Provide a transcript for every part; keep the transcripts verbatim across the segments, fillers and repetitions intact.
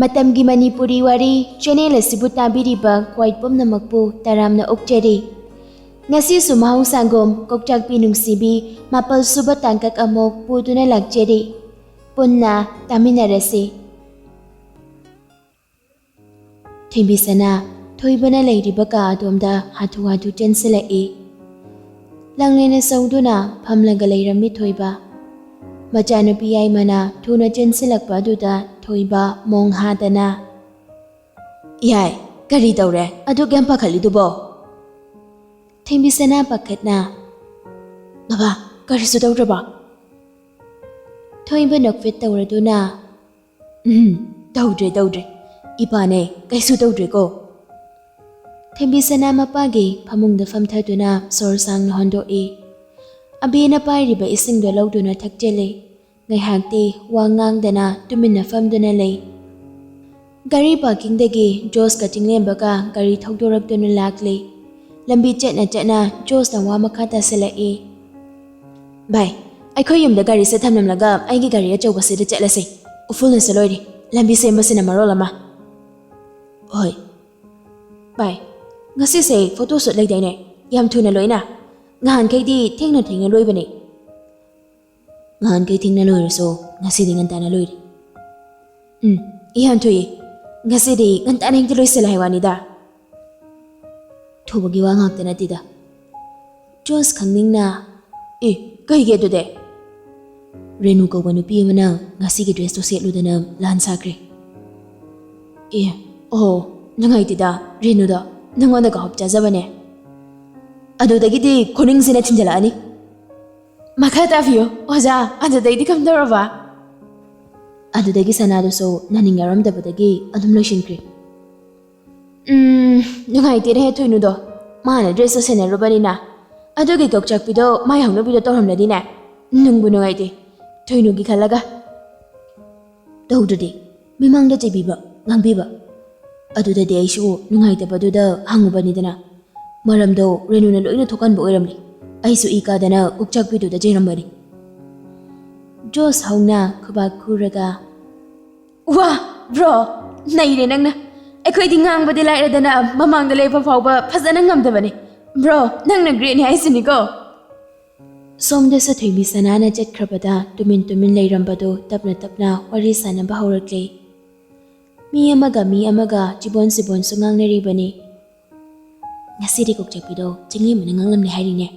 ꯃꯇꯝꯒꯤ ꯃꯅꯤꯄꯨꯔꯤ ꯋꯥꯔꯤ ꯆꯦꯅꯦꯜ ꯑꯁꯤꯕꯨ ꯇꯥꯕꯤꯔꯤꯕ ꯈ꯭ꯋꯥꯏ ꯄꯨꯝꯅꯃꯛꯄꯨ ꯇꯔꯥꯝꯅ ꯑꯣꯛꯆꯔꯤ꯫ ꯉꯁꯤꯁꯨ ꯃꯍꯧꯁꯥꯒꯨꯝ ꯀꯣꯛꯆꯥꯛꯄꯤ ꯅꯨꯡꯁꯤꯕꯤ ꯃꯥꯄꯜ ꯁꯨꯕ ꯇꯥꯡꯀꯛ ꯑꯃꯨꯛ ꯄꯨꯗꯨꯅ ꯂꯥꯛꯆꯔꯤ꯫ ꯄꯨꯟꯅ ꯇꯥꯃꯤꯟꯅꯔꯁꯤ꯫ ꯊꯣꯏꯕꯤꯁꯅꯥ ꯊꯣꯏꯕꯅ ꯂꯩꯔꯤꯕ ꯀꯥ ꯑꯗꯣꯝꯗ ꯍꯥꯊꯨ ꯍꯥꯊꯨ ꯆꯦꯟꯁꯤꯜꯂꯛꯏ꯫ ꯂꯥꯡꯂꯦꯟ ꯁꯧꯗꯨꯅ ꯐꯝꯂꯒ ꯂꯩꯔꯝꯃꯤ ꯊꯣꯏꯕ꯫ ꯃꯆꯥꯅꯨꯄꯤ ꯌꯥꯏꯃꯅ ꯊꯨꯅ ꯆꯦꯟꯁꯤꯜꯂꯛꯄ ꯑꯗꯨꯗ ꯊꯣꯏꯕ ꯃꯣꯡ ꯍꯥꯗꯅ, "ꯌꯥꯏ, ꯀꯔꯤ ꯇꯧꯔꯦ? ꯑꯗꯨꯛ ꯌꯥꯝ ꯄꯥꯈꯠꯂꯤꯗꯨꯕꯣ?" ꯊꯣꯏꯕꯤꯁꯅꯥ ꯄꯥꯈꯠꯅ, "ꯕꯕꯥ, ꯀꯔꯤꯁꯨ ꯇꯧꯗ꯭ꯔꯕꯣ?" ꯊꯣꯏꯕ ꯅꯣꯛꯐꯦꯠ ꯇꯧꯔꯗꯨꯅ, "ꯎꯝ, ꯇꯧꯗ꯭ꯔꯦ, ꯇꯧꯗ꯭ꯔꯦ꯫ ꯏꯄꯥꯅꯦ, ꯀꯩꯁꯨ ꯇꯧꯗ꯭ꯔꯦꯀꯣ꯫" ꯊꯣꯏꯕꯤꯁꯅꯥ ꯃꯄꯥꯒꯤ ꯐꯃꯨꯡꯗ ꯐꯝꯊꯗꯨꯅ ꯁꯣꯔ ꯁꯥꯡꯅ ꯍꯣꯟꯗꯣꯛꯏ꯫ ꯑꯕꯦꯅ ꯄꯥꯏꯔꯤꯕ ꯏꯁꯤꯡꯗꯣ ꯂꯧꯗꯨꯅ ꯊꯛꯆꯤꯜꯂꯤ꯫ ꯉꯥꯏꯍꯥꯛꯇꯤ ꯋꯥ ꯉꯥꯡꯗꯅ ꯇꯨꯃꯤꯟꯅ ꯐꯝꯗꯨꯅ ꯂꯩ꯫ ꯒꯥꯔꯤ ꯄꯥꯔꯀꯤꯡꯗꯒꯤ ꯖꯣꯁꯀ ꯆꯤꯡꯂꯦꯝꯕꯒ ꯒꯥꯔꯤ ꯊꯧꯗꯣꯔꯛꯇꯨꯅ ꯂꯥꯛꯂꯤ꯫ ꯂꯝꯕꯤ ꯆꯠꯅ ꯆꯠꯅ ꯖꯣꯁꯅ ꯋꯥ ꯃꯈꯥ ꯇꯥꯁꯤꯜꯂꯛꯏ꯫ "ꯚꯥꯏ, ꯑꯩꯈꯣꯏ ꯌꯨꯝꯗ ꯒꯥꯔꯤꯁꯦ ꯊꯝꯂꯝꯂꯒ ꯑꯩꯒꯤ ꯒꯥꯔꯤ ꯑꯆꯧꯕꯁꯤꯗ ꯆꯠꯂꯁꯤ꯫ ꯎꯐꯨꯜꯅꯁꯨ ꯂꯣꯏꯔꯦ꯫ ꯂꯝꯕꯤ ꯁꯦꯝꯕꯁꯤꯅ ꯃꯔꯣꯜ ꯑꯃ꯫" "ꯍꯣꯏ꯫ ꯚꯥꯏ, ꯉꯁꯤꯁꯦ ꯐꯣꯇꯣ ꯁꯨꯠ ꯂꯩꯗꯥꯏꯅꯦ? ꯌꯥꯝ ꯊꯨꯅ ꯂꯣꯏꯅ꯫ ꯅꯍꯥꯟꯈꯩꯗꯤ ꯊꯦꯡꯅ ꯊꯦꯡꯅ ꯂꯣꯏꯕꯅꯦ꯫" "ꯅꯍꯥꯟꯈꯩ ꯊꯦꯡꯅ ꯂꯣꯏꯔꯁꯨ ꯉꯁꯤꯗꯤ ꯉꯟꯇꯥꯅ ꯂꯣꯏꯔꯦ꯫" "ꯎꯝ, ꯌꯥꯝ ꯊꯨꯏ꯫ ꯉꯁꯤꯗꯤ ꯉꯟꯇꯥꯅ ꯍꯦꯛꯇ ꯂꯣꯏꯁꯤꯜꯂꯦ ꯍꯥꯏ ꯋꯥꯅꯤꯗ꯫" "ꯊꯨꯕꯒꯤ ꯋꯥ ꯉꯥꯛꯇ ꯅꯠꯇꯦꯗ꯫" ꯖꯣꯁ ꯈꯪꯅꯤꯡꯅ, "ꯑꯦ, ꯀꯩꯒꯤ ꯑꯗꯨꯗꯤ?" "ꯔꯦꯅꯨ ꯀꯧꯕ ꯅꯨꯄꯤ ꯑꯃꯅ ꯉꯁꯤꯒꯤ ꯗ꯭ꯔꯦꯁꯇꯣ ꯁꯦꯠꯂꯨꯗꯅ ꯂꯥꯟ ꯁꯥꯈ꯭ꯔꯦ꯫" "ꯑꯦ, ꯑꯣ, ꯅꯨꯡꯉꯥꯏꯇꯦꯗ, ꯔꯦꯅꯨꯗꯣ ꯅꯪꯉꯣꯟꯗꯒ ꯍꯣꯞ ꯆꯥꯖꯕꯅꯦ꯫" "ꯑꯗꯨꯗꯒꯤꯗꯤ ꯈꯨꯅꯤꯡꯁꯤꯅ ꯊꯤꯟꯖꯜꯂꯛꯑꯅꯤ꯫" "ꯃꯈꯥ ꯇꯥꯕꯤꯌꯨ, ꯑꯣꯖꯥ, ꯑꯗꯨꯗꯩꯗꯤ ꯀꯝꯗꯧꯔꯕ?" "ꯑꯗꯨꯗꯒꯤ ꯁꯅꯥꯗꯨꯁꯨ ꯅꯅꯤꯡ ꯌꯥꯎꯔꯝꯗꯕꯗꯒꯤ ꯑꯗꯨꯝ ꯂꯣꯏꯁꯤꯟꯈ꯭ꯔꯦ꯫" "ꯎꯝ, ꯅꯨꯡꯉꯥꯏꯇꯦꯅꯦ ꯊꯣꯏꯅꯨꯗꯣ, ꯃꯥꯅ ꯗ꯭ꯔꯦꯁꯇꯣ ꯁꯦꯟꯅꯔꯨꯕꯅꯤꯅ꯫ ꯑꯗꯨꯒꯤ ꯀꯣꯛꯆꯥꯛꯄꯤꯗꯣ ꯃꯥꯏ ꯍꯧꯅꯕꯤꯗꯣ ꯇꯧꯔꯝꯂꯗꯤꯅꯦ, ꯅꯨꯡꯕꯨ ꯅꯨꯡꯉꯥꯏꯇꯦ ꯊꯣꯏꯅꯨꯒꯤ ꯈꯜꯂꯒ꯫" "ꯇꯧꯗ꯭ꯔꯗꯤ, ꯃꯤꯃꯥꯡꯗ ꯆꯩꯕꯤꯕ, ꯉꯥꯡꯕꯤꯕ꯫ ꯑꯗꯨꯗꯗꯤ ꯑꯩꯁꯨ ꯅꯨꯡꯉꯥꯏꯇꯕꯗꯨꯗ ꯍꯪꯉꯨꯕꯅꯤꯗꯅ꯫ ꯃꯔꯝꯗꯣ ꯔꯦꯅꯨꯅ ꯂꯣꯏꯅ ꯊꯣꯛꯍꯟꯕ ꯑꯣꯏꯔꯝꯂꯦ꯫ ꯑꯩꯁꯨ ꯏ ꯀꯥꯗꯅ ꯀꯣꯛꯆꯥꯛꯄꯤꯗꯨꯗ ꯆꯩꯔꯝꯕꯅꯤ꯫" ꯖꯣꯁ ꯍꯧꯅ ꯈꯨꯕꯥꯛ ꯈꯨꯔꯒ, "ꯋꯥ, ꯕ꯭ꯔꯣ, ꯅꯩꯔꯦ ꯅꯪꯅ꯫ ꯑꯩꯈꯣꯏꯗꯤ ꯉꯥꯡꯕꯗꯤ ꯂꯥꯏꯔꯗꯅ ꯃꯃꯥꯡꯗ ꯂꯦꯞꯄ ꯐꯥꯎꯕ ꯐꯖꯅ ꯉꯝꯗꯕꯅꯤ꯫ ꯕ꯭ꯔꯣ, ꯅꯪꯅ ꯒ꯭ꯔꯦꯠꯅꯤ ꯍꯥꯏꯁꯤꯅꯤꯀꯣ꯫ ꯁꯣꯝꯗꯁꯨ ꯊꯣꯏꯕꯤ ꯁꯅꯥꯅ ꯆꯠꯈ꯭ꯔꯕꯗ ꯇꯨꯃꯤꯟ ꯇꯨꯃꯤꯟ ꯂꯩꯔꯝꯕꯗꯨ ꯇꯞꯅ ꯇꯞꯅ ꯋꯥꯔꯤ ꯁꯥꯅꯕ ꯍꯧꯔꯛꯂꯦ꯫ ꯃꯤ ꯑꯃꯒ ꯃꯤ ꯑꯃꯒ ꯆꯤꯕꯣꯟ ꯆꯤꯕꯣꯟꯁꯨ ꯉꯥꯡꯅꯔꯤꯕꯅꯤ꯫ "ꯉꯁꯤꯗꯤ ꯀꯣꯛꯆꯛꯄꯤꯗꯣ ꯆꯤꯡꯂꯦꯝꯕꯅ ꯉꯥꯡꯂꯝꯂꯦ ꯍꯥꯏꯔꯤꯅꯦ꯫"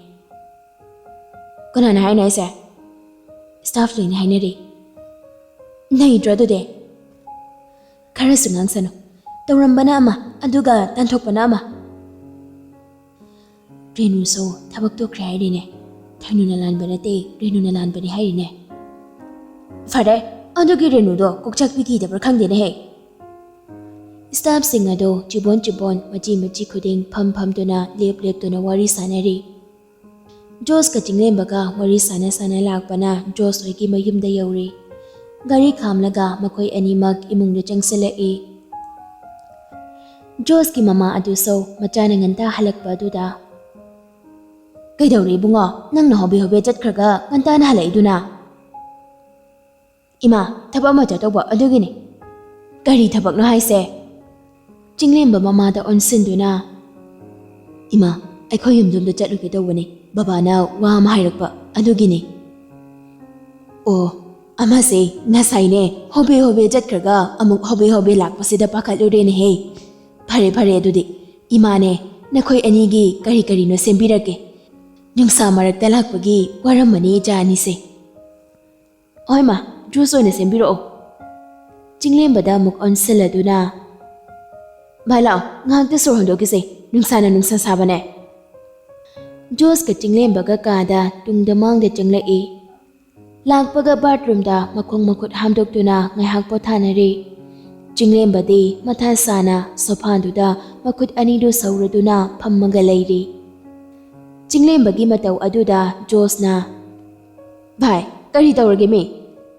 "ꯀꯅꯥꯅ ꯍꯥꯏꯅꯣ ꯍꯥꯏꯁꯦ?" "ꯁ꯭ꯇꯥꯐ ꯂꯣꯏꯅ ꯍꯥꯏꯅꯔꯤ꯫" "ꯅꯩꯗ꯭ꯔꯣ ꯑꯗꯨꯗꯤ?" "ꯈꯔꯁꯨ ꯉꯥꯡꯁꯅꯨ꯫ ꯇꯧꯔꯝꯕꯅ ꯑꯃ, ꯑꯗꯨꯒ ꯇꯥꯟꯊꯣꯛꯄꯅ ꯑꯃ꯫" "ꯔꯦꯅꯨꯁꯨ ꯊꯕꯛ ꯇꯣꯛꯈ꯭ꯔꯦ ꯍꯥꯏꯔꯤꯅꯦ꯫ ꯊꯣꯏꯅꯨꯅ ꯂꯥꯟꯕ ꯅꯠꯇꯦ, ꯔꯦꯅꯨꯅ ꯂꯥꯟꯕꯅꯤ ꯍꯥꯏꯔꯤꯅꯦ꯫" "ꯐꯔꯦ, ꯑꯗꯨꯒꯤ ꯔꯦꯅꯨꯗꯣ ꯀꯣꯛꯆꯥꯛꯄꯤ ꯀꯤꯗꯕ꯭ꯔꯥ ꯈꯪꯗꯦꯅꯦꯍꯦ꯫" ꯁ꯭ꯇꯥꯐꯁꯤꯡ ꯑꯗꯣ ꯆꯤꯕꯣꯟ ꯆꯤꯕꯣꯟ ꯃꯆꯤ ꯃꯆꯤ ꯈꯨꯗꯤꯡ ꯐꯝ ꯐꯝꯗꯨꯅ ꯂꯦꯞ ꯂꯦꯞꯇꯨꯅ ꯋꯥꯔꯤ ꯁꯥꯅꯔꯤ꯫ ꯖꯣꯁꯀ ꯆꯤꯡꯂꯦꯝꯕꯒ ꯋꯥꯔꯤ ꯁꯥꯟꯅ ꯁꯥꯟꯅ ꯂꯥꯛꯄꯅ ꯖꯣꯁ ꯍꯣꯏꯒꯤ ꯃꯌꯨꯝꯗ ꯌꯧꯔꯦ꯫ ꯒꯥꯔꯤ ꯈꯥꯝꯂꯒ ꯃꯈꯣꯏ ꯑꯅꯤꯃꯛ ꯏꯃꯨꯡꯗ ꯆꯪꯁꯤꯜꯂꯛꯏ꯫ ꯖꯣꯁꯀꯤ ꯃꯃꯥ ꯑꯗꯨꯁꯨ ꯃꯆꯥꯅ ꯉꯟꯇꯥ ꯍꯜꯂꯛꯄ ꯑꯗꯨꯗ, "ꯀꯩꯗꯧꯔꯦ ꯏꯕꯨꯡꯉꯣ? ꯅꯪꯅ ꯍꯣꯕꯦ ꯍꯣꯕꯦ ꯆꯠꯈ꯭ꯔꯒ ꯉꯟꯇꯥꯅ ꯍꯜꯂꯛꯏꯗꯨꯅ?" "ꯏꯃꯥ, ꯊꯕꯛ ꯑꯃ ꯆꯠꯇꯧꯕ ꯑꯗꯨꯒꯤꯅꯤ꯫" "ꯀꯔꯤ ꯊꯕꯛꯅꯣ ꯍꯥꯏꯁꯦ?" ꯆꯤꯡꯂꯦꯝꯕ ꯃꯃꯥꯗ ꯑꯣꯟꯁꯤꯟꯗꯨꯅ, "ꯏꯃꯥ, ꯑꯩꯈꯣꯏ ꯌꯨꯝꯗꯣꯝꯗ ꯆꯠꯂꯨꯒꯦ ꯇꯧꯕꯅꯤ, ꯕꯕꯥꯅ ꯋꯥ ꯑꯃ ꯍꯥꯏꯔꯛꯄ ꯑꯗꯨꯒꯤꯅꯤ꯫" "ꯑꯣ, ꯑꯃꯁꯦ ꯉꯁꯥꯏꯅꯦ ꯍꯣꯕꯦ ꯍꯣꯕꯦ ꯆꯠꯈ꯭ꯔꯒ ꯑꯃꯨꯛ ꯍꯣꯕꯦ ꯍꯣꯕꯦ ꯂꯥꯛꯄꯁꯤꯗ ꯄꯥꯈꯠꯂꯨꯔꯦꯅꯦꯍꯦ꯫ ꯐꯔꯦ ꯐꯔꯦ, ꯑꯗꯨꯗꯤ ꯏꯃꯥꯅꯦ ꯅꯈꯣꯏ ꯑꯅꯤꯒꯤ ꯀꯔꯤ ꯀꯔꯤꯅꯣ ꯁꯦꯝꯕꯤꯔꯛꯀꯦ꯫ ꯅꯨꯡꯁꯥ ꯃꯔꯛꯇ ꯂꯥꯛꯄꯒꯤ ꯋꯥꯔꯝꯃꯅꯤ ꯏꯆꯥ ꯑꯅꯤꯁꯦ꯫" "ꯍꯣꯏ ꯃꯥ, ꯖꯨꯁ ꯑꯣꯏꯅ ꯁꯦꯝꯕꯤꯔꯛꯑꯣ꯫" ꯆꯤꯡꯂꯦꯝꯕꯗ ꯑꯃꯨꯛ ꯑꯣꯟꯁꯤꯜꯂꯗꯨꯅ, "ꯚꯥꯏ ꯂꯥꯛꯑꯣ, ꯉꯥꯏꯍꯥꯛꯇ ꯁꯣꯔ ꯍꯣꯟꯗꯣꯛꯈꯤꯁꯦ, ꯅꯨꯡꯁꯥꯅ ꯅꯨꯡꯁꯥ ꯁꯥꯕꯅꯦ꯫" ꯖꯣꯁꯀ ꯆꯤꯡꯂꯦꯝꯕꯒ ꯀꯥꯗ ꯇꯨꯡꯗ ꯃꯥꯡꯗ ꯆꯪꯂꯛꯏ꯫ ꯂꯥꯛꯄꯒ ꯕꯥꯠꯔꯨꯝꯗ ꯃꯈꯣꯡ ꯃꯈꯨꯠ ꯍꯥꯝꯗꯣꯛꯇꯨꯅ ꯉꯥꯏꯍꯥꯛ ꯄꯣꯊꯥꯅꯔꯤ꯫ ꯆꯤꯡꯂꯦꯝꯕꯗꯤ ꯃꯊꯥ ꯁꯥꯅ ꯁꯣꯐꯥꯗꯨꯗ ꯃꯈꯨꯠ ꯑꯅꯤꯗꯨ ꯁꯧꯔꯗꯨꯅ ꯐꯝꯃꯒ ꯂꯩꯔꯤ꯫ ꯆꯤꯡꯂꯦꯝꯕꯒꯤ ꯃꯇꯧ ꯑꯗꯨꯗ ꯖꯣꯁꯅ, "ꯚꯥꯏ, ꯀꯔꯤ ꯇꯧꯔꯒꯦ ꯃꯤ?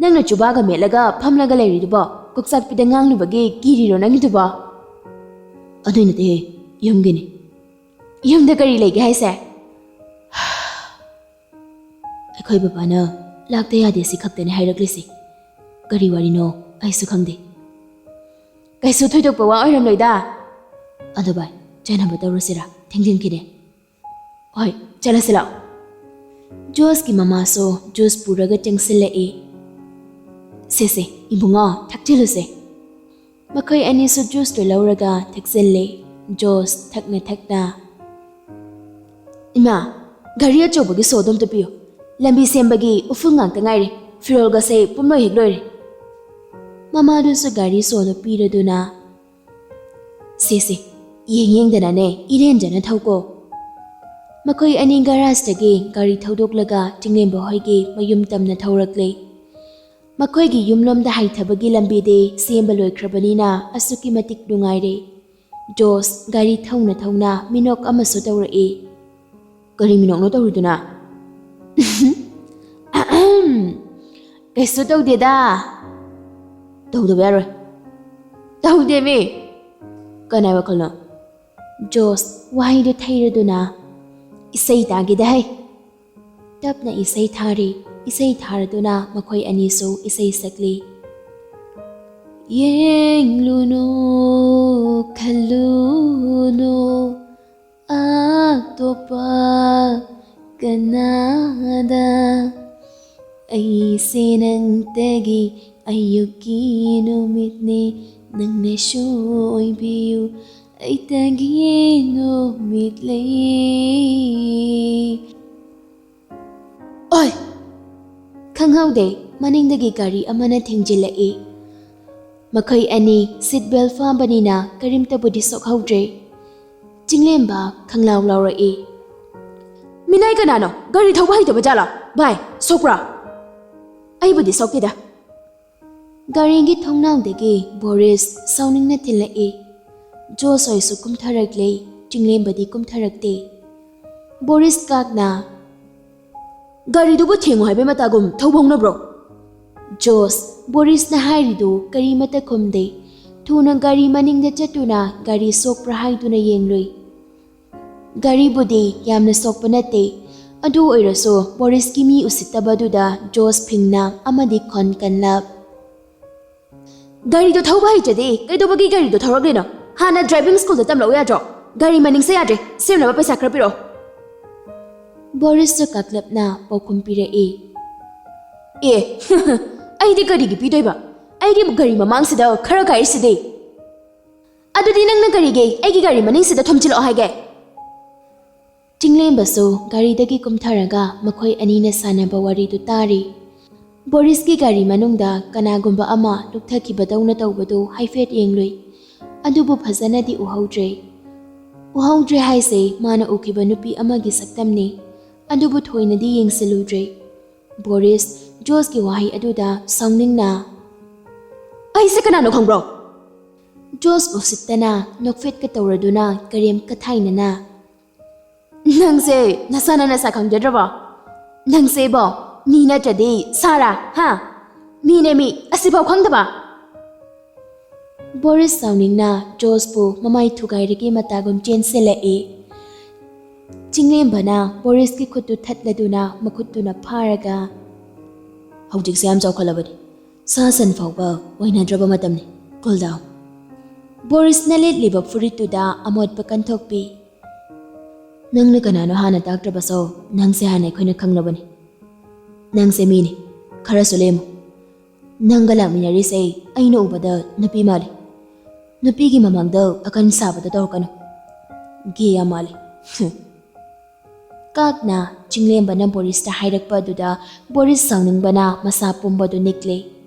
ꯅꯪꯅ ꯆꯨꯕꯥꯒ ꯃꯦꯠꯂꯒ ꯐꯝꯂꯒ ꯂꯩꯔꯤꯗꯨꯕꯣ? ꯀꯣꯛꯆꯥꯛꯄꯤꯗ ꯉꯥꯡꯂꯨꯕꯒꯤ ꯀꯤꯔꯤꯔꯣ ꯅꯪꯒꯤꯗꯨꯕꯣ?" "ꯑꯗꯨꯏ ꯅꯠꯇꯦꯍꯦ, ꯌꯨꯝꯒꯤꯅꯤ꯫" "ꯌꯨꯝꯗ ꯀꯔꯤ ꯂꯩꯒꯦ ꯍꯥꯏꯁꯦ?" "ꯑꯩꯈꯣꯏ ꯕꯕꯥꯅ ꯂꯥꯛꯇ ꯌꯥꯗꯦ ꯁꯤ ꯈꯛꯇꯅꯤ ꯍꯥꯏꯔꯛꯂꯤꯁꯦ꯫ ꯀꯔꯤ ꯋꯥꯔꯤꯅꯣ ꯑꯩꯁꯨ ꯈꯪꯗꯦ꯫ ꯀꯩꯁꯨ ꯊꯣꯏꯗꯣꯛꯄ ꯋꯥ ꯑꯣꯏꯔꯝꯂꯣꯏꯗ꯫ ꯑꯗꯣ ꯚꯥꯏ, ꯆꯥꯅꯕ ꯇꯧꯔꯁꯤꯔꯥ? ꯊꯦꯡꯖꯤꯟꯈꯤꯅꯦ꯫ ꯍꯣꯏ, ꯆꯠꯂꯁꯤ ꯂꯥꯛꯑꯣ꯫ ꯖꯣꯁꯀꯤ ꯃꯃꯥꯁꯨ ꯖꯨꯁ ꯄꯨꯔꯒ ꯆꯪꯁꯤꯜꯂꯛꯏ꯫ "ꯁꯦ ꯁꯦ, ꯏꯕꯨꯡꯉꯣ, ꯊꯛꯆꯤꯜꯂꯨꯁꯦ꯫" ꯃꯈꯣꯏ ꯑꯅꯤꯁꯨ ꯖꯨꯁꯇꯨ ꯂꯧꯔꯒ ꯊꯛꯆꯤꯜꯂꯦ꯫ ꯖꯣꯁ ꯊꯛꯅ ꯊꯛꯅ, "ꯏꯃꯥ, ꯒꯥꯔꯤ ꯑꯆꯧꯕꯒꯤ ꯁꯣꯗꯣ ꯑꯝꯇ ꯄꯤꯌꯨ꯫ ꯂꯝꯕꯤ ꯁꯦꯝꯕꯒꯤ ꯎꯐꯨꯜ ꯉꯥꯛꯇ ꯉꯥꯏꯔꯦ꯫ ꯐꯤꯔꯣꯜꯒꯁꯦ ꯄꯨꯝꯂꯣꯏ ꯍꯦꯛ ꯂꯣꯏꯔꯦ꯫" ꯃꯃꯥꯗꯨꯁꯨ ꯒꯥꯔꯤ ꯁꯣꯗꯣ ꯄꯤꯔꯗꯨꯅ, "ꯁꯦ ꯁꯦ, ꯌꯦꯡ ꯌꯦꯡꯗꯅꯅꯦ ꯏꯔꯦꯟꯖꯅ ꯊꯧꯀꯣ꯫" ꯃꯈꯣꯏ ꯑꯅꯤ ꯒꯔꯥꯖꯇꯒꯤ ꯒꯥꯔꯤ ꯊꯧꯗꯣꯛꯂꯒ ꯆꯤꯡꯂꯦꯝꯕ ꯍꯣꯏꯒꯤ ꯃꯌꯨꯝ ꯇꯝꯅ ꯊꯧꯔꯛꯂꯦ꯫ ꯃꯈꯣꯏꯒꯤ ꯌꯨꯝꯂꯣꯝꯗ ꯍꯥꯏꯊꯕꯒꯤ ꯂꯝꯕꯤꯗꯤ ꯁꯦꯝꯕ ꯂꯣꯏꯈ꯭ꯔꯕꯅꯤꯅ ꯑꯁꯨꯛꯀꯤ ꯃꯇꯤꯛ ꯅꯨꯡꯉꯥꯏꯔꯦ꯫ ꯖꯣꯁ ꯒꯥꯔꯤ ꯊꯧꯅ ꯊꯧꯅ ꯃꯤꯅꯣꯛ ꯑꯃꯁꯨ ꯇꯧꯔꯛꯏ꯫ "ꯀꯔꯤ ꯃꯤꯅꯣꯛꯅꯣ ꯇꯧꯔꯤꯗꯨꯅ?" "ꯑꯍꯝ, ꯀꯩꯁꯨ ꯇꯧꯗꯦꯗ꯫" "ꯇꯧꯗꯕ ꯌꯥꯔꯣꯏ꯫" "ꯇꯧꯗꯦꯃꯤ꯫" "ꯀꯅꯥꯏ ꯋꯥꯈꯜꯅꯣ?" ꯖꯣꯁ ꯋꯥꯍꯩꯗꯨ ꯊꯩꯔꯗꯨꯅ, "ꯏꯁꯩ ꯇꯥꯒꯦꯗ ꯍꯩ꯫" ꯇꯞꯅ ꯏꯁꯩ ꯊꯥꯔꯤ꯫ ꯏꯁꯩ ꯊꯥꯔꯗꯨꯅ ꯃꯈꯣꯏ ꯑꯅꯤꯁꯨ ꯏꯁꯩ ꯁꯛꯂꯤ꯫ "ꯌꯦꯡꯂꯨꯅꯨ, ꯈꯜꯂꯨꯅꯨ ꯑꯇꯣꯞꯄ ꯀꯅꯥꯗ꯫ ꯑꯩꯁꯦ ꯅꯪꯇꯒꯤ ꯑꯌꯨꯛꯀꯤ ꯅꯨꯃꯤꯠꯅꯦ, ꯅꯪꯅꯁꯨ ꯑꯣꯏꯕꯤꯌꯨ ꯑꯩꯇꯒꯤ ꯅꯨꯃꯤꯠ ꯂꯩ꯫" ꯑꯣꯏ! ꯈꯪꯍꯧꯗꯦ, ꯃꯅꯤꯡꯗꯒꯤ ꯒꯥꯔꯤ ꯑꯃꯅ ꯊꯦꯡꯖꯤꯜꯂꯛꯏ꯫ ꯃꯈꯣꯏ ꯑꯅꯤ ꯁꯤꯠ ꯕꯦꯜ ꯐꯥꯕꯅꯤꯅ ꯀꯔꯤꯝꯇꯕꯨꯗꯤ ꯁꯣꯛꯍꯧꯗ꯭ꯔꯦ꯫ ꯆꯤꯡꯂꯦꯝꯕ ꯈꯪꯂꯥꯎ ꯂꯥꯎꯔꯛꯏ꯫ "ꯃꯤꯅꯥꯏ ꯀꯅꯥꯅꯣ? ꯒꯥꯔꯤ ꯊꯧꯕ ꯍꯩꯇꯕ ꯖꯥꯠꯂꯣ? ꯚꯥꯏ, ꯁꯣꯛꯄ꯭ꯔꯥ?" "ꯑꯩꯕꯨꯗꯤ ꯁꯣꯛꯇꯦꯗ꯫" ꯒꯥꯔꯤꯒꯤ ꯊꯣꯡꯅꯥꯎꯗꯒꯤ ꯕꯣꯔꯤꯁ ꯁꯥꯎꯅꯤꯡꯅ ꯊꯤꯜꯂꯛꯏ꯫ ꯖꯣꯁ ꯍꯣꯏꯁꯨ ꯀꯨꯝꯊꯔꯛꯂꯦ, ꯆꯤꯡꯂꯦꯝꯕꯗꯤ ꯀꯨꯝꯊꯔꯛꯇꯦ꯫ ꯕꯣꯔꯤꯁ ꯀꯥꯛꯅ, "ꯒꯥꯔꯤꯗꯨꯕꯨ ꯊꯦꯡꯉꯨ ꯍꯥꯏꯕꯩ ꯃꯇꯥꯒꯨꯝ ꯊꯧꯕ ꯍꯧꯅꯕ꯭ꯔꯣ?" ꯖꯣꯁ, ꯕꯣꯔꯤꯁꯅ ꯍꯥꯏꯔꯤꯗꯨ ꯀꯔꯤꯃꯠꯇ ꯈꯨꯝꯗꯦ꯫ ꯊꯨꯅ ꯒꯥꯔꯤ ꯃꯅꯤꯡꯗ ꯆꯠꯇꯨꯅ ꯒꯥꯔꯤ ꯁꯣꯛꯄ꯭ꯔꯥ ꯍꯥꯏꯗꯨꯅ ꯌꯦꯡꯂꯨꯏ꯫ ꯒꯥꯔꯤꯕꯨꯗꯤ ꯌꯥꯝꯅ ꯁꯣꯛꯄ ꯅꯠꯇꯦ, ꯑꯗꯨ ꯑꯣꯏꯔꯁꯨ ꯕꯣꯔꯤꯁꯀꯤ ꯃꯤ ꯎꯁꯤꯠꯇꯕꯗꯨꯗ ꯖꯣꯁ ꯐꯤꯡꯅ ꯑꯃꯗꯤ ꯈꯣꯟ ꯀꯟꯅ, ꯒꯥꯔꯤꯗꯣ ꯊꯧꯕ ꯍꯩꯇ꯭ꯔꯗꯤ ꯀꯩꯗꯧꯕꯒꯤ ꯒꯥꯔꯤꯗꯣ ꯊꯧꯔꯛꯂꯤꯅꯣ? ꯍꯥꯟꯅ driving schoolꯗ ꯇꯝꯂꯛꯎ ꯌꯥꯗ꯭ꯔꯣ? ꯒꯥꯔꯤ ꯃꯅꯤꯡꯁꯦ ꯌꯥꯗ꯭ꯔꯦ, ꯁꯦꯝꯅꯕ ꯄꯩꯁꯥ ꯈꯔ ꯄꯤꯔꯛꯑꯣ꯫ ꯕꯣꯔꯤꯁꯇ ꯀꯥꯛꯂꯞꯅ ꯄꯥꯎꯈꯨꯝ ꯄꯤꯔꯛꯏ꯫ ꯑꯦ, ꯑꯩꯗꯤ ꯀꯔꯤꯒꯤ ꯄꯤꯗꯣꯏꯕ? ꯑꯩꯒꯤ ꯒꯥꯔꯤ ꯃꯃꯥꯡꯁꯤꯗ ꯈꯔ ꯀꯥꯏꯔꯤꯁꯤꯗꯤ꯫ ꯑꯗꯨꯗꯤ ꯅꯪꯅ ꯀꯔꯤꯒꯤ ꯑꯩꯒꯤ ꯒꯥꯔꯤ ꯃꯅꯤꯡꯁꯤꯗ ꯊꯣꯝꯖꯤꯜꯂꯛꯑꯣ ꯍꯥꯏꯒꯦ? ꯆꯤꯡꯂꯦꯝꯕꯁꯨ ꯒꯥꯔꯤꯗꯒꯤ ꯀꯨꯝꯊꯔꯒ ꯃꯈꯣꯏ ꯑꯅꯤꯅ ꯁꯥꯟꯅꯕ ꯋꯥꯔꯤꯗꯨ ꯇꯥꯔꯤ꯫ ꯕꯣꯔꯤꯁꯀꯤ ꯒꯥꯔꯤ ꯃꯅꯨꯡꯗ ꯀꯅꯥꯒꯨꯝꯕ ꯑꯃ ꯂꯨꯞꯊꯈꯤꯕꯗꯧꯅ ꯇꯧꯕꯗꯨ ꯍꯥꯏꯐꯦꯠ ꯌꯦꯡꯂꯨꯏ꯫ ꯑꯗꯨꯕꯨ ꯐꯖꯅꯗꯤ ꯎꯍꯧꯗ꯭ꯔꯦ꯫ ꯎꯍꯧꯗ꯭ꯔꯦ ꯍꯥꯏꯁꯦ ꯃꯥꯅ ꯎꯈꯤꯕ ꯅꯨꯄꯤ ꯑꯃꯒꯤ ꯁꯛꯇꯝꯅꯤ꯫ ꯑꯗꯨꯕꯨ ꯊꯣꯏꯅꯗꯤ ꯌꯦꯡꯁꯤꯜꯂꯨꯗ꯭ꯔꯦ꯫ ꯕꯣꯔꯤꯁ ꯖꯣꯁꯀꯤ ꯋꯥꯍꯩ ꯑꯗꯨꯗ ꯁꯥꯎꯅꯤꯡꯅ, "ꯑꯩꯁꯦ ꯀꯅꯥꯅꯣ ꯈꯪꯕ꯭ꯔꯣ?" ꯖꯣꯁ ꯎꯁꯤꯠꯇꯅ ꯅꯣꯛꯐꯦꯠꯀ ꯇꯧꯔꯗꯨꯅ ꯀꯔꯦꯝ ꯀꯊꯥꯏꯅꯅ, "ꯅꯪꯁꯦ ꯅꯁꯥꯅ ꯅꯁꯥ ꯈꯪꯖꯗ꯭ꯔꯕꯣ? ꯅꯪꯁꯦꯕꯣ ꯃꯤ ꯅꯠꯇ꯭ꯔꯗꯤ ꯁꯥꯔꯥ, ꯍꯥ? ꯃꯤꯅꯦ ꯃꯤ, ꯑꯁꯤꯐꯥꯎ ꯈꯪꯗꯕ?" ꯕꯣꯔꯤꯁ ꯁꯥꯎꯅꯤꯡꯅ ꯖꯣꯁꯄꯨ ꯃꯃꯥꯏ ꯊꯨꯒꯥꯏꯔꯒꯦ ꯃꯇꯥꯒꯨꯝ ꯆꯦꯟꯁꯤꯜꯂꯛꯏ꯫ ꯆꯤꯡꯂꯦꯝꯕꯅ ꯕꯣꯔꯤꯁꯀꯤ ꯈꯨꯠꯇꯨ ꯊꯠꯂꯗꯨꯅ ꯃꯈꯨꯠꯇꯨꯅ ꯐꯥꯔꯒ, "ꯍꯧꯖꯤꯛꯁꯦ ꯌꯥꯝ ꯆꯥꯎꯈꯠꯂꯕꯅꯤ꯫ ꯁꯥ ꯁꯟ ꯐꯥꯎꯕ ꯑꯣꯏꯅꯗ꯭ꯔꯕ ꯃꯇꯝꯅꯤ꯫ Cool down." ꯕꯣꯔꯤꯁꯅ ꯂꯤꯠꯂꯤꯕ ꯐꯨꯔꯤꯠꯇꯨꯗ ꯑꯃꯣꯠꯄ ꯀꯟꯊꯣꯛꯄꯤ꯫ "ꯅꯪꯅ ꯀꯅꯥꯅꯣ ꯍꯥꯟꯅ ꯇꯥꯛꯇ꯭ꯔꯕꯁꯨ, ꯅꯪꯁꯦ ꯍꯥꯟꯅ ꯑꯩꯈꯣꯏꯅ ꯈꯪꯂꯕꯅꯤ꯫ ꯅꯪꯁꯦ ꯃꯤꯅꯤ꯫ ꯈꯔꯁꯨ ꯂꯦꯝꯃꯨ꯫ ꯅꯪꯒ ꯂꯥꯛꯃꯤꯟꯅꯔꯤꯁꯦ ꯑꯩꯅ ꯎꯕꯗ ꯅꯨꯄꯤ ꯃꯥꯜꯂꯤ꯫ ꯅꯨꯄꯤꯒꯤ ꯃꯃꯥꯡꯗ ꯑꯀꯟ ꯁꯥꯕꯗ ꯇꯧꯔꯛꯀꯅꯨ꯫ Gay ꯌꯥꯝ ꯃꯥꯜꯂꯤ꯫" ꯀꯥꯛꯅ ꯆꯤꯡꯂꯦꯝꯕꯅ ꯕꯣꯔꯤꯁꯇ ꯍꯥꯏꯔꯛꯄ ꯑꯗꯨꯗ ꯕꯣꯔꯤꯁ ꯁꯥꯎꯅꯤꯡꯕꯅ ꯃꯁꯥ ꯄꯨꯝꯕꯗꯨ ꯅꯤꯛꯂꯦ꯫